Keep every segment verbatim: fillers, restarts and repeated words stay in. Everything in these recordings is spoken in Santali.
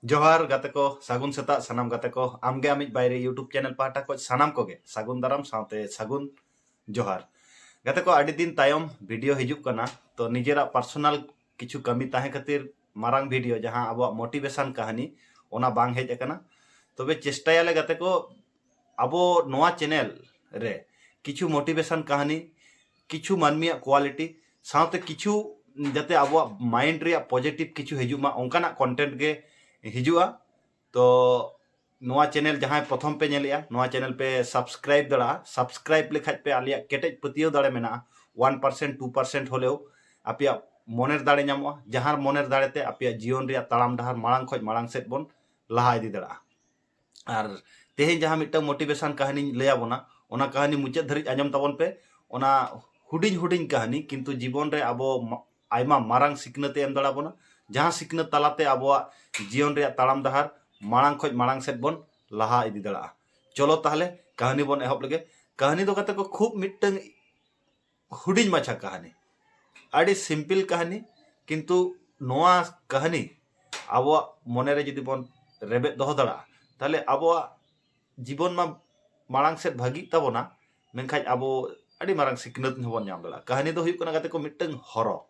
ᱡᱚᱦᱟᱨ ᱜᱟᱛᱮ ᱠᱚ, ᱥᱟᱹᱜᱩᱱ ᱥᱮᱛᱟᱜ ᱥᱟᱱᱟᱢ ᱜᱟᱛᱮ ᱠᱚ᱾ ᱟᱢᱜᱮ ᱟᱢᱤᱡ ᱵᱟᱭᱨᱮ YouTube channel ᱯᱟᱦᱴᱟ ᱠᱷᱚᱱ ᱥᱟᱱᱟᱢ ᱠᱚᱜᱮ ᱥᱟᱹᱜᱩᱱ ᱫᱟᱨᱟᱢ ᱥᱟᱶᱛᱮ ᱥᱟᱹᱜᱩᱱ ᱡᱚᱦᱟᱨ᱾ ᱜᱟᱛᱮ ᱠᱚ, ᱟᱹᱰᱤ ᱫᱤᱱ ᱛᱟᱭᱚᱢ video ᱦᱤᱡᱩᱜ ᱠᱟᱱᱟ, ᱛᱚ ᱱᱤᱡᱮᱨᱟᱜ personal ᱠᱤᱪᱷᱩ ᱠᱟᱹᱢᱤ ᱛᱟᱦᱮᱸ ᱠᱷᱟᱹᱛᱤᱨ ᱢᱟᱨᱟᱝ video ᱡᱟᱦᱟᱸ ᱟᱵᱚᱣᱟᱜ motivation ᱠᱟᱹᱦᱱᱤ, ᱚᱱᱟ ᱵᱟᱝ ᱦᱮᱡ ᱟᱠᱟᱱᱟ᱾ ᱛᱚᱵᱮ ᱪᱮᱥᱴᱟᱭᱟᱞᱮ ᱜᱟᱛᱮ ᱠᱚ, ᱟᱵᱚ ᱱᱚᱣᱟ channel ᱨᱮ ᱠᱤᱪᱷᱩ motivation ᱠᱟᱹᱦᱱᱤ, ᱠᱤᱪᱷᱩ ᱢᱟᱹᱱᱢᱤᱭᱟᱜ quality ᱥᱟᱶᱛᱮ ᱠᱤᱪᱷᱩ ᱡᱟᱛᱮ ᱟᱵᱚᱣᱟᱜ mind ᱨᱮᱭᱟᱜ positive ᱠᱤᱪᱷᱩ ᱦᱤᱡᱩᱜ ᱢᱟ, ᱚᱱᱠᱟᱱᱟᱜ content ᱜᱮ ᱦᱤᱡᱩᱜᱼᱟ᱾ ᱛᱚ ᱱᱚᱣᱟ channel ᱡᱟᱦᱟᱸᱭ ᱯᱨᱚᱛᱷᱚᱢ ᱯᱮ ᱧᱮᱞᱮᱜᱼᱟ, ᱱᱚᱣᱟ channel ᱯᱮ subscribe ᱫᱟᱲᱮᱭᱟᱜᱼᱟ᱾ Subscribe ᱞᱮᱠᱷᱟᱡ ᱯᱮ ᱟᱞᱮᱭᱟᱜ ᱠᱮᱴᱮᱡ ᱯᱟᱹᱛᱭᱟᱹᱣ ᱫᱟᱲᱮ ᱢᱮᱱᱟᱜᱼᱟ, one percent two percent ᱦᱚᱞᱮᱣ ᱟᱯᱮᱭᱟᱜ ᱢᱚᱱᱮᱨ ᱫᱟᱲᱮ ᱧᱟᱢᱚᱜᱼᱟ, ᱡᱟᱦᱟᱸ ᱢᱚᱱᱮᱨ ᱫᱟᱲᱮᱛᱮ ᱟᱯᱮᱭᱟᱜ ᱡᱤᱭᱚᱱ ᱨᱮᱭᱟᱜ ᱛᱟᱲᱟᱢ ᱰᱟᱦᱟᱨ ᱢᱟᱲᱟᱝ ᱠᱷᱚᱱ ᱢᱟᱲᱟᱝ ᱥᱮᱫ ᱵᱚᱱ ᱞᱟᱦᱟ ᱤᱫᱤ ᱫᱟᱲᱮᱭᱟᱜᱼᱟ᱾ ᱟᱨ ᱛᱮᱦᱮᱧ ᱡᱟᱦᱟᱸ ᱢᱤᱫᱴᱟᱝ motivation ᱠᱟᱹᱦᱱᱤᱧ ᱞᱟᱹᱭ ᱟᱵᱚᱱᱟ, ᱚᱱᱟ ᱠᱟᱹᱦᱱᱤ ᱢᱩᱪᱟᱹᱫ ᱫᱷᱟᱹᱨᱤᱡ ᱟᱸᱡᱚᱢ ᱛᱟᱵᱚᱱ ᱯᱮ᱾ ᱚᱱᱟ ᱦᱩᱰᱤᱧ ᱦᱩᱰᱤᱧ ᱠᱟᱹᱦᱱᱤ, ᱠᱤᱱᱛᱩ ᱡᱤᱵᱚᱱ ᱨᱮ ᱟᱵᱚ ᱢᱟ-, ᱟᱭᱢᱟ ᱢᱟᱨᱟᱝ ᱥᱤᱠᱷᱱᱟᱹᱛ ᱮ ᱮᱢ ᱫᱟᱲᱮ ᱟᱵᱚᱱᱟ, ᱡᱟᱦᱟᱸ ᱥᱤᱠᱷᱱᱟᱹᱛ ᱛᱟᱞᱟᱛᱮ ᱟᱵᱚᱣᱟᱜ ᱡᱤᱭᱚᱱ ᱨᱮᱭᱟᱜ ᱛᱟᱲᱟᱢ ᱰᱟᱦᱟᱨ ᱢᱟᱲᱟᱝ ᱠᱷᱚᱱ ᱢᱟᱲᱟᱝ ᱥᱮᱫ ᱵᱚᱱ ᱞᱟᱦᱟ ᱤᱫᱤ ᱫᱟᱲᱮᱭᱟᱜᱼᱟ᱾ ᱪᱚᱞᱚ ᱛᱟᱦᱚᱞᱮ ᱠᱟᱹᱦᱱᱤ ᱵᱚᱱ ᱮᱦᱚᱵ ᱞᱮᱜᱮ᱾ ᱠᱟᱹᱦᱱᱤ ᱫᱚ ᱜᱟᱛᱮ ᱠᱚ ᱠᱷᱩᱵ ᱢᱤᱫᱴᱟᱝ ᱦᱩᱰᱤᱧ ᱢᱟᱪᱷᱟ ᱠᱟᱹᱦᱱᱤ, ᱟᱹᱰᱤ simple ᱠᱟᱹᱦᱱᱤ, ᱠᱤᱱᱛᱩ ᱱᱚᱣᱟ ᱠᱟᱹᱦᱱᱤ ᱟᱵᱚᱣᱟᱜ ᱢᱚᱱᱮᱨᱮ ᱡᱩᱫᱤ ᱵᱚᱱ ᱨᱮᱵᱮᱫ ᱫᱚᱦᱚ ᱫᱟᱲᱮᱭᱟᱜᱼᱟ, ᱛᱟᱦᱞᱮ ᱟᱵᱚᱣᱟᱜ ᱡᱤᱵᱚᱱ ᱢᱟ ᱢᱟᱲᱟᱝ ᱥᱮᱫ ᱵᱷᱟᱹᱜᱤᱜ ᱛᱟᱵᱚᱱᱟ, ᱢᱮᱱᱠᱷᱟᱱ ᱟᱵᱚ ᱟᱹᱰᱤ ᱢᱟᱨᱟᱝ ᱥᱤᱠᱷᱱᱟᱹᱛ ᱦᱚᱸᱵᱚᱱ ᱧᱟᱢ ᱫᱟᱲᱮᱭᱟᱜᱼᱟ᱾ ᱠᱟᱹᱦᱱᱤ ᱫᱚ ᱦᱩᱭᱩᱜ ᱠᱟᱱᱟ ᱜᱟᱛᱮ ᱠᱚ ᱢᱤᱫᱴᱟᱝ ᱦᱚᱨᱚ,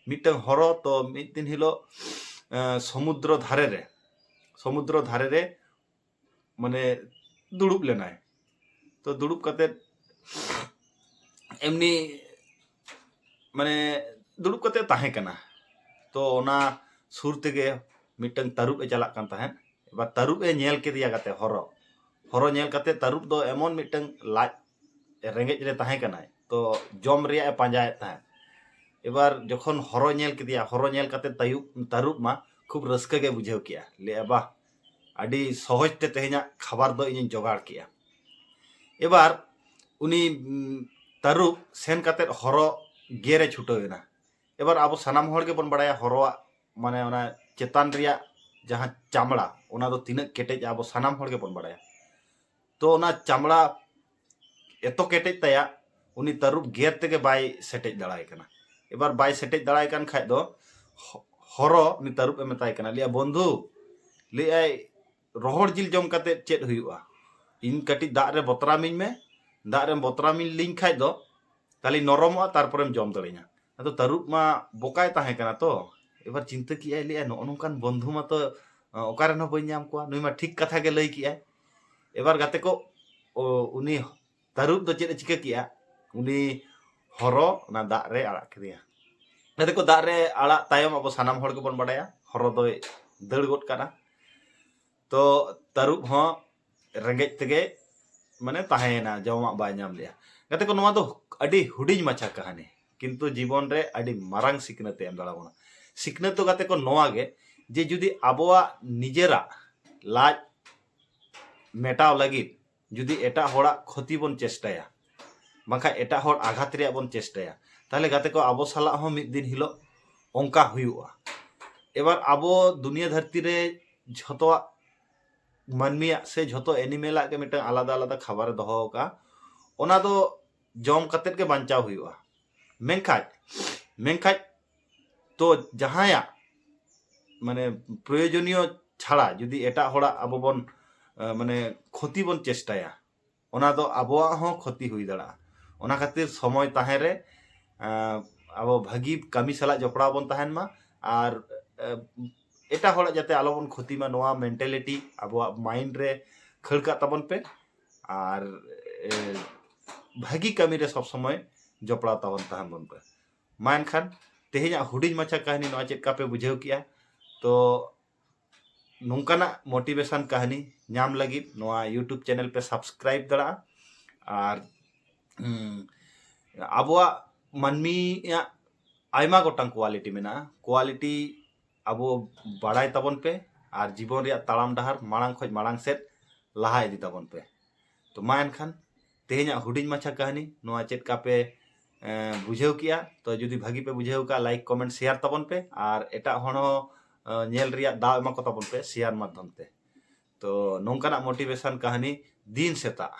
ᱢᱤᱫᱴᱟᱝ ᱦᱚᱨᱚ ᱛᱚ ᱢᱤᱫ ᱫᱤᱱ ᱦᱤᱞᱳᱜ ᱮᱸ, ᱥᱚᱢᱩᱫᱨᱚ ᱫᱷᱟᱨᱮ ᱨᱮ, ᱥᱚᱢᱩᱫᱨᱚ ᱫᱷᱟᱨᱮ ᱨᱮ ᱢᱟᱱᱮ ᱫᱩᱲᱩᱵ ᱞᱮᱱᱟᱭ᱾ ᱛᱚ ᱫᱩᱲᱩᱵ ᱠᱟᱛᱮᱫ ᱮᱢᱱᱤ ᱢᱟᱱᱮ ᱫᱩᱲᱩᱵ ᱠᱟᱛᱮᱫ ᱛᱟᱦᱮᱸ ᱠᱟᱱᱟ᱾ ᱛᱚ ᱚᱱᱟ ᱥᱩᱨ ᱛᱮᱜᱮ ᱢᱤᱫᱴᱟᱝ ᱛᱟᱹᱨᱩᱵ ᱮ ᱪᱟᱞᱟᱜ ᱠᱟᱱ ᱛᱟᱦᱮᱸᱫ᱾ ᱮᱵᱟᱨ ᱛᱟᱹᱨᱩᱵ ᱮ ᱧᱮᱞ ᱠᱮᱫᱮᱭᱟ ᱜᱟᱛᱮ ᱦᱚᱨᱚ᱾ ᱦᱚᱨᱚ ᱧᱮᱞ ᱠᱟᱛᱮᱫ ᱛᱟᱹᱨᱩᱵ ᱫᱚ ᱮᱢᱚᱱ ᱢᱤᱫᱴᱟᱝ ᱞᱟᱡ ᱨᱮᱸᱜᱮᱡ ᱨᱮ ᱛᱟᱦᱮᱸ ᱠᱟᱱᱟᱭ, ᱛᱚ ᱡᱚᱢ ᱨᱮᱭᱟᱜ ᱮ ᱯᱟᱸᱡᱟᱭᱮᱫ ᱛᱟᱦᱮᱸᱫ᱾ ᱮᱵᱟᱨ ᱡᱚᱠᱷᱚᱱ ᱦᱚᱨᱚ ᱧᱮᱞ ᱠᱮᱫᱮᱭᱟ, ᱦᱚᱨᱚ ᱧᱮᱞ ᱠᱟᱛᱮᱫ ᱛᱟᱭᱩᱵ, ᱛᱟᱹᱨᱩᱵ ᱢᱟ ᱠᱷᱩᱵ ᱨᱟᱹᱥᱠᱟᱹ ᱜᱮ ᱵᱩᱡᱷᱟᱹᱣ ᱠᱮᱜᱼᱟ, ᱞᱟᱹᱭᱟ, "ᱵᱟᱦ, ᱟᱹᱰᱤ ᱥᱚᱦᱚᱡ ᱛᱮ ᱛᱮᱦᱮᱧᱟᱜ ᱠᱷᱟᱵᱟᱨ ᱫᱚ ᱤᱧᱤᱧ ᱡᱚᱜᱟᱲ ᱠᱮᱜᱼᱟ᱾" ᱮᱵᱟᱨ ᱩᱱᱤ ᱩᱢ, ᱛᱟᱹᱨᱩᱵ ᱥᱮᱱ ᱠᱟᱛᱮᱫ ᱦᱚᱨᱚ ᱜᱮᱨ ᱮ ᱪᱷᱩᱴᱟᱹᱣ ᱮᱱᱟ᱾ ᱮᱵᱟᱨ ᱟᱵᱚ ᱥᱟᱱᱟᱢ ᱦᱚᱲ ᱜᱮᱵᱚᱱ ᱵᱟᱲᱟᱭᱟ ᱦᱚᱨᱚᱣᱟᱜ ᱢᱟᱱᱮ ᱚᱱᱟ ᱪᱮᱛᱟᱱ ᱨᱮᱭᱟᱜ ᱡᱟᱦᱟᱸ ᱪᱟᱢᱲᱟ, ᱚᱱᱟ ᱫᱚ ᱛᱤᱱᱟᱹᱜ ᱠᱮᱴᱮᱡᱼᱟ, ᱟᱵᱚ ᱥᱟᱱᱟᱢ ᱦᱚᱲ ᱜᱮᱵᱚᱱ ᱵᱟᱲᱟᱭᱟ᱾ ᱛᱚ ᱚᱱᱟ ᱪᱟᱢᱲᱟ ᱮᱛᱚ ᱠᱮᱴᱮᱡ ᱛᱟᱭᱟ, ᱩᱱᱤ ᱛᱟᱹᱨᱩᱵ ᱜᱮᱨ ᱛᱮᱜᱮ ᱵᱟᱭ ᱥᱮᱴᱮᱡ ᱫᱟᱲᱮᱭᱟᱭ ᱠᱟᱱᱟ᱾ ᱮᱵᱟᱨ ᱵᱟᱭ ᱥᱮᱴᱮᱡ ᱫᱟᱲᱮᱭᱟᱭ ᱠᱟᱱ ᱠᱷᱟᱡ ᱫᱚ ᱦᱚ-, ᱦᱚᱨᱚ ᱩᱱᱤ ᱛᱟᱹᱨᱩᱵ ᱮ ᱢᱮᱛᱟᱭ ᱠᱟᱱᱟ, ᱞᱟᱹᱭᱟ, "ᱵᱚᱱᱫᱷᱩ, ᱞᱟᱹᱭᱟᱭ, "ᱨᱚᱦᱚᱲ ᱡᱤᱞ ᱡᱚᱢ ᱠᱟᱛᱮ ᱪᱮᱫ ᱦᱩᱭᱩᱜᱼᱟ? ᱤᱧ ᱠᱟᱹᱴᱤᱡ ᱫᱟᱜ ᱨᱮ ᱵᱚᱛᱨᱟᱢᱤᱧ ᱢᱮ, ᱫᱟᱜ ᱨᱮᱢ ᱵᱚᱛᱨᱟᱢᱤᱧ ᱞᱤᱧ ᱠᱷᱟᱡ ᱫᱚ ᱛᱟᱦᱞᱮ ᱱᱚᱨᱚᱢᱚᱜᱼᱟ, ᱛᱟᱨᱯᱚᱨᱮᱢ ᱡᱚᱢ ᱫᱟᱲᱮᱧᱟ᱾" ᱟᱫᱚ ᱛᱟᱹᱨᱩᱵ ᱢᱟ ᱵᱚᱠᱟᱭ ᱛᱟᱦᱮᱸ ᱠᱟᱱᱟ ᱛᱚ, ᱮᱵᱟᱨ ᱪᱤᱱᱛᱟᱹ ᱠᱮᱜᱼᱟᱭ, ᱞᱟᱹᱭᱟᱭ, "ᱱᱚᱜᱼᱚ ᱱᱚᱝᱠᱟᱱ ᱵᱚᱱᱫᱷᱩ ᱢᱟᱛᱚ ᱚᱠᱟ ᱨᱮᱦᱚᱸ ᱵᱟᱹᱧ ᱧᱟᱢ ᱠᱚᱣᱟ, ᱱᱩᱭ ᱢᱟ ᱴᱷᱤᱠ ᱠᱟᱛᱷᱟ ᱜᱮ ᱞᱟᱹᱭ ᱠᱮᱜᱼᱟᱭ᱾" ᱮᱵᱟᱨ ᱜᱟᱛᱮ ᱠᱚ, ᱚ, ᱩᱱᱤ ᱛᱟᱹᱨᱩᱵ ᱫᱚ ᱪᱮᱫ ᱮ ᱪᱤᱠᱟᱹ ᱠᱮᱜᱼᱟ? ᱩᱱᱤ ᱦᱚᱨᱚ ᱚᱱᱟ ᱫᱟᱜ ᱨᱮ ᱟᱲᱟᱜ ᱠᱮᱫᱮᱭᱟ᱾ ᱜᱟᱛᱮ ᱠᱚ, ᱫᱟᱜ ᱨᱮ ᱟᱲᱟᱜ ᱛᱟᱭᱚᱢ ᱟᱵᱚ ᱥᱟᱱᱟᱢ ᱦᱚᱲ ᱜᱮᱵᱚᱱ ᱵᱟᱰᱟᱭᱟ, ᱦᱚᱨᱚ ᱫᱚᱭ ᱫᱟᱹᱲ ᱜᱚᱫ ᱠᱟᱱᱟ᱾ ᱛᱚ ᱛᱟᱹᱨᱩᱵ ᱦᱚᱸ ᱨᱮᱸᱜᱮᱡ ᱛᱮᱜᱮ ᱢᱟᱱᱮ ᱛᱟᱦᱮᱸᱭᱮᱱᱟ, ᱡᱚᱢᱟᱜ ᱵᱟᱭ ᱧᱟᱢ ᱞᱮᱜᱼᱟ᱾ ᱜᱟᱛᱮ ᱠᱚ, ᱱᱚᱣᱟ ᱫᱚ ᱟᱹᱰᱤ ᱦᱩᱰᱤᱧ ᱢᱟᱪᱷᱟ ᱠᱟᱹᱦᱱᱤ, ᱠᱤᱱᱛᱩ ᱡᱤᱵᱚᱱ ᱨᱮ ᱟᱹᱰᱤ ᱢᱟᱨᱟᱝ ᱥᱤᱠᱷᱱᱟᱹᱛ ᱮ ᱮᱢ ᱫᱟᱲᱮᱭᱟᱵᱚᱱᱟ᱾ ᱥᱤᱠᱷᱱᱟᱹᱛ ᱫᱚ ᱜᱟᱛᱮ ᱠᱚ ᱱᱚᱣᱟ ᱜᱮ, ᱡᱮ ᱡᱩᱫᱤ ᱟᱵᱚᱣᱟᱜ ᱱᱤᱡᱮᱨᱟᱜ ᱞᱟᱡ ᱢᱮᱴᱟᱣ ᱞᱟᱹᱜᱤᱫ ᱡᱩᱫᱤ ᱮᱴᱟᱜ ᱦᱚᱲᱟᱜ ᱠᱷᱚᱛᱤ ᱵᱚᱱ ᱪᱮᱥᱴᱟᱭᱟ, ᱵᱟᱝᱠᱷᱟᱱ ᱮᱴᱟᱜ ᱦᱚᱲ ᱟᱜᱷᱟᱛ ᱨᱮᱭᱟᱜ ᱵᱚᱱ ᱪᱮᱥᱴᱟᱭᱟ, ᱛᱟᱦᱞᱮ ᱜᱟᱛᱮ ᱠᱚ, ᱟᱵᱚ ᱥᱟᱞᱟᱜ ᱦᱚᱸ ᱢᱤᱫ ᱫᱤᱱ ᱦᱤᱞᱳᱜ ᱚᱱᱠᱟ ᱦᱩᱭᱩᱜᱼᱟ᱾ ᱮᱵᱟᱨ ᱟᱵᱚ ᱫᱩᱱᱤᱭᱟᱹ ᱫᱷᱟᱹᱨᱛᱤ ᱨᱮ ᱡᱷᱚᱛᱚᱣᱟᱜ ᱢᱟᱹᱱᱢᱤᱭᱟᱜ ᱥᱮ ᱡᱷᱚᱛᱚ ᱮᱱᱤᱢᱮᱞᱟᱜ ᱜᱮ ᱢᱤᱫᱴᱟᱝ ᱟᱞᱟᱫᱟ ᱟᱞᱟᱫᱟ ᱠᱷᱟᱵᱟᱨᱮ ᱫᱚᱦᱚ ᱟᱠᱟᱫᱼᱟ, ᱚᱱᱟ ᱫᱚ ᱡᱚᱢ ᱠᱟᱛᱮᱫ ᱜᱮ ᱵᱟᱧᱪᱟᱣ ᱦᱩᱭᱩᱜᱼᱟ᱾ ᱢᱮᱱᱠᱷᱟᱡ ᱢᱮᱱᱠᱷᱟᱡ ᱛᱚ ᱡᱟᱦᱟᱸᱭᱟᱜ ᱢᱟᱱᱮ ᱯᱨᱚᱭᱳᱡᱚᱱᱤᱭᱚ ᱪᱷᱟᱲᱟ ᱡᱩᱫᱤ ᱮᱴᱟᱜ ᱦᱚᱲᱟᱜ ᱟᱵᱚ ᱵᱚᱱ ᱢᱟᱱᱮ ᱠᱷᱚᱛᱤ ᱵᱚᱱ ᱪᱮᱥᱴᱟᱭᱟ, ᱚᱱᱟ ᱫᱚ ᱟᱵᱚᱣᱟᱜ ᱦᱚᱸ ᱠᱷᱚᱛᱤ ᱦᱩᱭ ᱫᱟᱲᱮᱭᱟᱜᱼᱟ᱾ ᱚᱱᱟ ᱠᱷᱟᱹᱛᱤᱨ ᱥᱚᱢᱚᱭ ᱛᱟᱦᱮᱸ ᱨᱮ ᱟᱵᱚ ᱵᱷᱟᱹᱜᱤ ᱠᱟᱹᱢᱤ ᱥᱟᱞᱟᱜ ᱡᱚᱯᱲᱟᱣ ᱵᱚᱱ ᱛᱟᱦᱮᱱ ᱢᱟ, ᱟᱨ ᱮᱴᱟᱜ ᱦᱚᱲᱟᱜ ᱡᱟᱛᱮ ᱟᱞᱚᱵᱚᱱ ᱠᱷᱚᱛᱤ ᱢᱟ, ᱱᱚᱣᱟ ᱢᱮᱱᱴᱟᱞᱤᱴᱤ ᱟᱵᱚᱣᱟᱜ ᱢᱟᱭᱤᱱᱰ ᱨᱮ ᱠᱷᱟᱹᱲ ᱠᱟᱜ ᱛᱟᱵᱚᱱ ᱯᱮ᱾ ᱟᱨ ᱵᱷᱟᱹᱜᱤ ᱠᱟᱹᱢᱤ ᱨᱮ ᱥᱚᱵ ᱥᱚᱢᱚᱭ ᱡᱚᱯᱲᱟᱣ ᱛᱟᱵᱚᱱ ᱛᱟᱦᱮᱱ ᱵᱚᱱ ᱯᱮ᱾ ᱢᱟ ᱮᱱᱠᱷᱟᱱ ᱛᱮᱦᱮᱧᱟᱜ ᱦᱩᱰᱤᱧ ᱢᱟᱪᱷᱟ ᱠᱟᱹᱦᱱᱤ ᱱᱚᱣᱟ ᱪᱮᱫ ᱞᱮᱠᱟ ᱯᱮ ᱵᱩᱡᱷᱟᱹᱣ ᱠᱮᱜᱼᱟ? ᱛᱚ ᱱᱚᱝᱠᱟᱱᱟᱜ ᱢᱳᱴᱤᱵᱷᱮᱥᱚᱱ ᱠᱟᱹᱦᱱᱤ ᱧᱟᱢ ᱞᱟᱹᱜᱤᱫ ᱱᱚᱣᱟ YouTube ᱪᱮᱱᱮᱞ ᱯᱮ ᱥᱟᱵᱥᱠᱨᱟᱭᱤᱵ ᱫᱟᱲᱮᱭᱟᱜᱼᱟ᱾ ᱟᱨ ᱟᱵᱚᱣᱟᱜ ᱢᱟᱹᱱᱢᱤᱭᱟᱜ ᱟᱭᱢᱟ ᱜᱚᱴᱟᱝ ᱠᱳᱣᱟᱞᱤᱴᱤ ᱢᱮᱱᱟᱜᱼᱟ᱾ ᱠᱳᱣᱟᱞᱤᱴᱤ ᱟᱵᱚ ᱵᱟᱲᱟᱭ ᱛᱟᱵᱚᱱ ᱯᱮ ᱟᱨ ᱡᱤᱵᱚᱱ ᱨᱮᱭᱟᱜ ᱛᱟᱲᱟᱢ ᱰᱟᱦᱟᱨ ᱢᱟᱲᱟᱝ ᱠᱷᱚᱱ ᱢᱟᱲᱟᱝ ᱥᱮᱫ ᱞᱟᱦᱟ ᱤᱫᱤ ᱛᱟᱵᱚᱱ ᱯᱮ᱾ ᱛᱚ ᱢᱟ ᱮᱱᱠᱷᱟᱱ ᱛᱮᱦᱮᱧᱟᱜ ᱦᱩᱰᱤᱧ ᱢᱟᱪᱷᱟ ᱠᱟᱹᱦᱱᱤ ᱱᱚᱣᱟ ᱪᱮᱫ ᱞᱮᱠᱟ ᱯᱮ ᱵᱩᱡᱷᱟᱹᱣ ᱠᱮᱜᱼᱟ? ᱛᱚ ᱡᱩᱫᱤ ᱵᱷᱟᱹᱜᱤ ᱯᱮ ᱵᱩᱡᱷᱟᱹᱣ ᱠᱟᱜᱼᱟ, ᱞᱟᱭᱤᱠ, ᱠᱚᱢᱮᱱᱴ, ᱥᱮᱭᱟᱨ ᱛᱟᱵᱚᱱ ᱯᱮ ᱟᱨ ᱮᱴᱟᱜ ᱦᱚᱲ ᱦᱚᱸ ᱧᱮᱞ ᱨᱮᱭᱟᱜ ᱫᱟᱣ ᱮᱢᱟ ᱠᱚ ᱛᱟᱵᱚᱱ ᱯᱮ ᱥᱮᱭᱟᱨ ᱢᱟᱫᱽᱫᱷᱚᱢ ᱛᱮ᱾ ᱛᱚ ᱱᱚᱝᱠᱟᱱᱟᱜ ᱢᱳᱴᱤᱵᱷᱮᱥᱚᱱ ᱠᱟᱹᱦᱱᱤ ᱫᱤᱱ ᱥᱮᱛᱟᱜ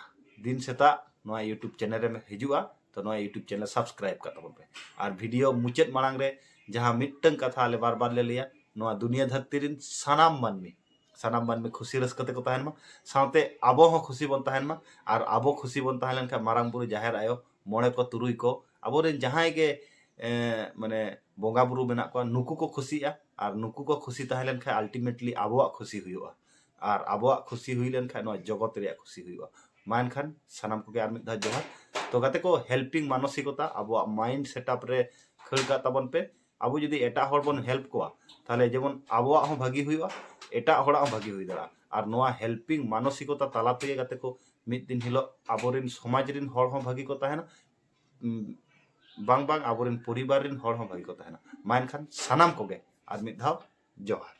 ᱫᱤᱱ ᱥᱮᱛᱟᱜ ᱱᱚᱣᱟ YouTube ᱪᱮᱱᱮᱞ ᱨᱮ ᱦᱤᱡᱩᱜᱼᱟ᱾ ᱛᱚ ᱱᱚᱣᱟ YouTube ᱪᱮᱱᱮᱞ ᱥᱟᱵᱥᱠᱨᱟᱭᱤᱵ ᱠᱟᱜ ᱛᱟᱵᱚᱱ ᱯᱮ᱾ ᱟᱨ ᱵᱷᱤᱰᱤᱭᱳ ᱢᱩᱪᱟᱹᱫ ᱢᱟᱲᱟᱝ ᱨᱮ ᱡᱟᱦᱟᱸ ᱢᱤᱫᱴᱟᱝ ᱠᱟᱛᱷᱟ ᱟᱞᱮ ᱵᱟᱨ ᱵᱟᱨ ᱞᱮ ᱞᱟᱹᱭᱟ, ᱱᱚᱣᱟ ᱫᱩᱱᱤᱭᱟᱹ ᱫᱷᱟᱹᱨᱛᱤ ᱨᱮᱱ ᱥᱟᱱᱟᱢ ᱢᱟᱹᱱᱢᱤ ᱥᱟᱱᱟᱢ ᱢᱟᱹᱱᱢᱤ ᱠᱷᱩᱥᱤ ᱨᱟᱹᱥᱠᱟᱹ ᱛᱮᱠᱚ ᱛᱟᱦᱮᱱ ᱢᱟ, ᱥᱟᱶᱛᱮ ᱟᱵᱚ ᱦᱚᱸ ᱠᱷᱩᱥᱤ ᱵᱚᱱ ᱛᱟᱦᱮᱱ ᱢᱟ᱾ ᱟᱨ ᱟᱵᱚ ᱠᱷᱩᱥᱤ ᱵᱚᱱ ᱛᱟᱦᱮᱸ ᱞᱮᱱᱠᱷᱟᱱ ᱢᱟᱨᱟᱝ ᱵᱩᱨᱩ, ᱡᱟᱦᱮᱨ ᱟᱭᱳ, ᱢᱚᱬᱮ ᱠᱚ, ᱛᱩᱨᱩᱭ ᱠᱚ, ᱟᱵᱚᱨᱮᱱ ᱡᱟᱦᱟᱸᱭ ᱜᱮ ᱮᱸ, ᱢᱟᱱᱮ ᱵᱚᱸᱜᱟ ᱵᱩᱨᱩ ᱢᱮᱱᱟᱜ ᱠᱚᱣᱟ, ᱱᱩᱠᱩ ᱠᱚ ᱠᱷᱩᱥᱤᱜᱼᱟ᱾ ᱟᱨ ᱱᱩᱠᱩ ᱠᱚ ᱠᱷᱩᱥᱤ ᱛᱟᱦᱮᱸ ᱞᱮᱱᱠᱷᱟᱱ ultimately ᱟᱵᱚᱣᱟᱜ ᱠᱷᱩᱥᱤ ᱦᱩᱭᱩᱜᱼᱟ᱾ ᱟᱨ ᱟᱵᱚᱣᱟᱜ ᱠᱷᱩᱥᱤ ᱦᱩᱭ ᱞᱮᱱᱠᱷᱟᱱ ᱱᱚᱣᱟ ᱡᱚᱜᱚᱛ ᱨᱮᱭᱟᱜ ᱠᱷᱩᱥᱤ ᱦᱩᱭᱩᱜᱼᱟ᱾ ᱢᱟ ᱮᱱᱠᱷᱟᱱ ᱥᱟᱱᱟᱢ ᱠᱚᱜᱮ ᱟᱨ ᱢᱤᱫ ᱫᱷᱟᱣ ᱡᱚᱦᱟᱨ᱾ ᱛᱚ ᱜᱟᱛᱮ ᱠᱚ, helping ᱢᱟᱱᱚᱥᱤᱠᱚᱛᱟ ᱟᱵᱚᱣᱟᱜ mind setup ᱨᱮ ᱠᱷᱟᱹᱲ ᱠᱟᱜ ᱛᱟᱵᱚᱱ ᱯᱮ᱾ ᱟᱵᱚ ᱡᱩᱫᱤ ᱮᱴᱟᱜ ᱦᱚᱲ ᱵᱚᱱ help ᱠᱚᱣᱟ, ᱛᱟᱦᱚᱞᱮ ᱡᱮᱢᱚᱱ ᱟᱵᱚᱣᱟᱜ ᱦᱚᱸ ᱵᱷᱟᱹᱜᱤ ᱦᱩᱭᱩᱜᱼᱟ, ᱮᱴᱟᱜ ᱦᱚᱲᱟᱜ ᱦᱚᱸ ᱵᱷᱟᱹᱜᱤ ᱦᱩᱭ ᱫᱟᱲᱮᱭᱟᱜᱼᱟ᱾ ᱟᱨ ᱱᱚᱣᱟ helping ᱢᱟᱱᱚᱥᱤᱠᱚᱛᱟ ᱛᱟᱞᱟ ᱛᱮᱜᱮ ᱜᱟᱛᱮ ᱠᱚ, ᱢᱤᱫ ᱫᱤᱱ ᱦᱤᱞᱳᱜ ᱟᱵᱚᱨᱮᱱ ᱥᱚᱢᱟᱡᱽ ᱨᱮᱱ ᱦᱚᱲ ᱦᱚᱸ ᱵᱷᱟᱹᱜᱤ ᱠᱚ ᱛᱟᱦᱮᱱᱟ, ᱩᱢ, ᱵᱟᱝ ᱵᱟᱝ ᱟᱵᱚᱨᱮᱱ ᱯᱚᱨᱤᱵᱟᱨ ᱨᱮᱱ ᱦᱚᱲ ᱦᱚᱸ ᱵᱷᱟᱹᱜᱤ ᱠᱚ ᱛᱟᱦᱮᱱᱟ᱾ ᱢᱟ ᱮᱱᱠᱷᱟᱱ ᱥᱟᱱᱟᱢ ᱠᱚᱜᱮ ᱟᱨ ᱢᱤᱫ ᱫᱷᱟᱣ ᱡᱚᱦᱟᱨ᱾